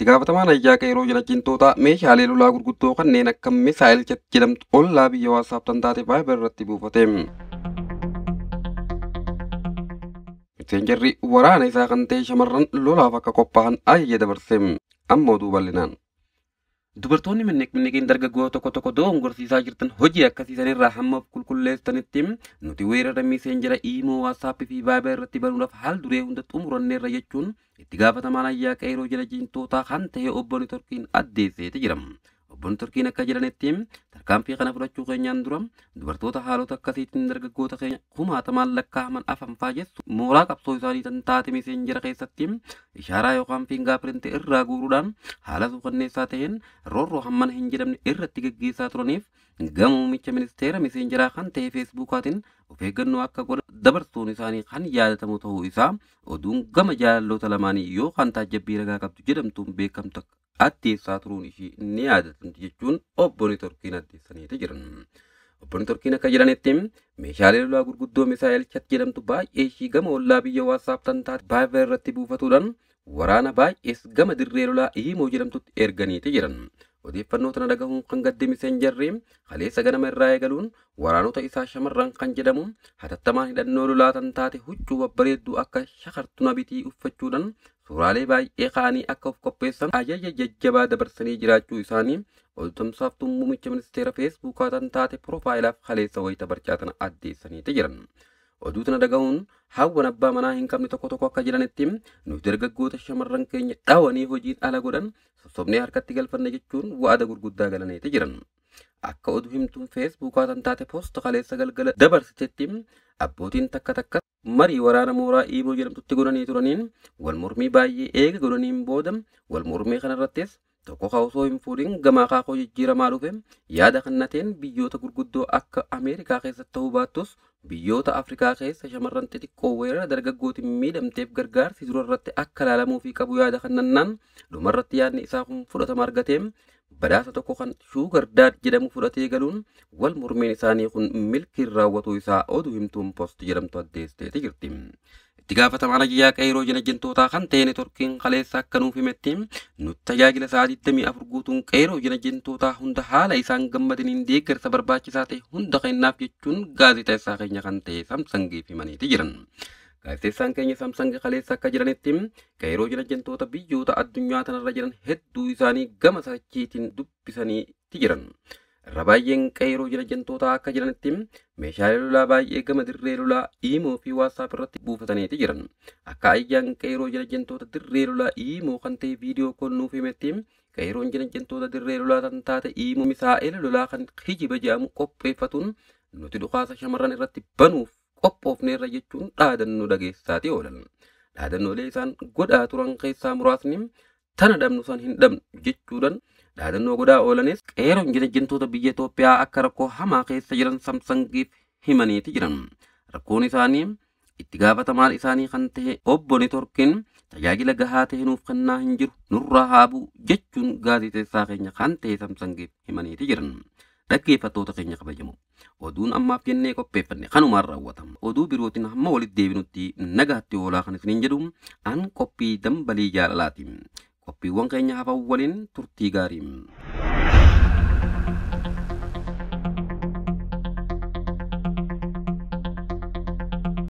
Itti gaafatamaan ayyaa qeerroo jalajjintoota meeshaalee lolaa gurguddoo kanneen akka misaa'el jedhamtu ollaa biyya WhatsApp tan taate Viber irratti buufate. Miseenjarri waraana isaa kan ta'e shamarran lolaaf akka qophaa'an ajaja dabarse. Amma oduu bal'inaan. Dubartoonni minniqminniqiin dargaggoo tokko tokko doongorsiisaa jirtan hojii akkasiisanirraa hamma of qulqulleessanitti nuti weerara miseenjara iimoo WhatsApp fi Viber irratti banuudhaaf haal duree hunda xumuranneerra jechuun itti gaafatamaan ayyaa qeerroo jalajjintootaa kan ta'e obbo Nitorkiin addeesseeti jira. Obbo Nitorkiin akka jedhanitti tarkaanfii kana fudhachuu keenyaan dura dubartoota haalota akkasiitiin dargaggoota keenya kumaatamaan lakkaa'aman afan faajessu mooraa qabsoo isaanii tan taate miseenjara keessatti ishaaraa yookaan fiingaapiriintii irraa guuruudhaan haala suukanneessaa ta'een roorroo hammana hin jedhamne irratti gaggeessaa turaniif gama muummicha ministeera miseenjaraa kan ta'e feesbuukaatiin of eeggannoo akka godhan dabarsuun isaanii kan yaadatamu ta'uu isaa oduun gama jaalalloota lamaanii yookaan taajjabbii ragaa qabdu jedhamtuun beekamtu addeessaa turuun ishii ni yaadatamti jechuun obbo Nitorkiin addeessaniiti jiran. Obbo Nitorkiin akka jedhanitti meeshaalee lolaa gurguddoo misaa'el chat jedhamtu baay'ee ishii gama ollaa biyya WhatsApp tan taate Viber irratti buufatuudhaan waraana baay'ees gama dirree lolaa Iimoo jedhamtutti erganiiti jiran. Odeeffannoo tana dhagahuun kan gadde miseenjarri kaleessa ganama irraa eegaluun waraanota isaa shamarran kan jedhamu hatattamaan hidhannoo lolaa tan taate huccuu babbareedduu akka shakartuna bitii uffachuudhaan suuraalee baay'ee ka'anii akka of qopheessan ajaja jajjabaa dabarsanii jiraachuu isaanii oduu tamsaaftuun muummicha ministeera feesbuukaa tan taate piroofaayilaaf kaleessa wayita barcaatan addeessaniiti jiran. Oduu tana dhagahuun hawwan abbaa manaa hin qabne tokko tokko akka jedhanitti nuti dargaggoota shamarran keenya dhawanii hojiin ala godhan sossobnee harkatti galfanne jechuun wa'ada gurguddaa galaniiti jiran. Akka oduu himtuun feesbuukaa tan taate poosta kaleessa galgala dabarsitetti abbootiin takka takka marii waraana mooraa Iimoo jedhamtutti godhanii turaniin wal mormii baay'ee eega godhaniin booda wal mormii kanarrattis tokko osoo hin fuudhin gamaa kaakoo jijjiiramaa dhufe yaada kannateen biyyoota gurguddoo akka Ameerikaa keessatti ta'uu baattus biyyoota Afrikaa keessa shamarran xixiqqoo weerara dargaggootiin miidhamteef gargaarsi dura irratti akka ilaalamuu fi qabu yaada kannannaan dhumarratti yaadni isaa kun fudhatama argatee badhaasa tokko kan shuugar daad jedhamu fudhatee galuun wal mormiin isaanii kun milkiin raawwatuu isaa oduu himtuun poost jedhamtu addeessiteeti jirti. Itti gaafatamaan ayyaa qeerroo jalajjintootaa kan ta'e Nitorkiin kaleessa akka nuuf himetti nuti tajaajila sa'aa 24 guutuun qeerroo jalajjintootaa hunda haala isaan gammadaniin deeggarsa barbaachisaa ta'e hunda kennaaf jechuun gaazexeessaa keenya kan ta'e Samsangiif himaniiti jiran. Gaazexeessaan keenya Samsang kaleessa akka jiranitti qeerroo jalajjintoota biyyoota addunyaa tanarra jiran hedduu isaanii gama sachiitiin dubbisaniiti jiran. Irra baay'een qeerroo jalajjintootaa akka jiranitti meeshaalee lolaa baay'ee gama dirree lolaa Iimoo fi WhatsApp irratti buufataniiti jiran. Akka ayyaan qeerroo jalajjintoota dirree lolaa Iimoo kan ta'e viidiyoo kun nuuf himetti qeerroon jalajjintoota dirree lolaa tan taate Iimoo misaa'ela lolaa kan kijiba jedhamu qopheeffatuun nuti dhukaasa shamarran irratti banuuf qophoofneerra jechuun dhaadannoo dhageessaati oolan. Dhaadannoolee isaan godhaa turan keessaa muraasni tana dhabnu san hin dhabnu jechuudhaan dhaadannoo godhaa oolanis qeerroon jalajjintoota biyya Itoophiyaa akka rakkoo hamaa keessa jiran Samsangiif himaniiti jiran. Rakkoon isaanii itti gaafatamaan isaanii kan ta'e obbo Nitorkiin tajaajila gahaa ta'e nuuf kennaa hin jiru nurraa haa bu'u jechuun gaazexeessaa keenya kan ta'e Samsangiif himaniiti jiran. Dhaggeeffattoota keenya kabajamoo oduun ammaaf jennee qopheeffanne kanumaan raawwatama. Oduu birootiin hamma walitti deebinutti nagaatti oolaa kan isiniin jedhu an qophii dambalii jaalalaati. Qophiiwwan keenya hafan waliin turtii gaarii.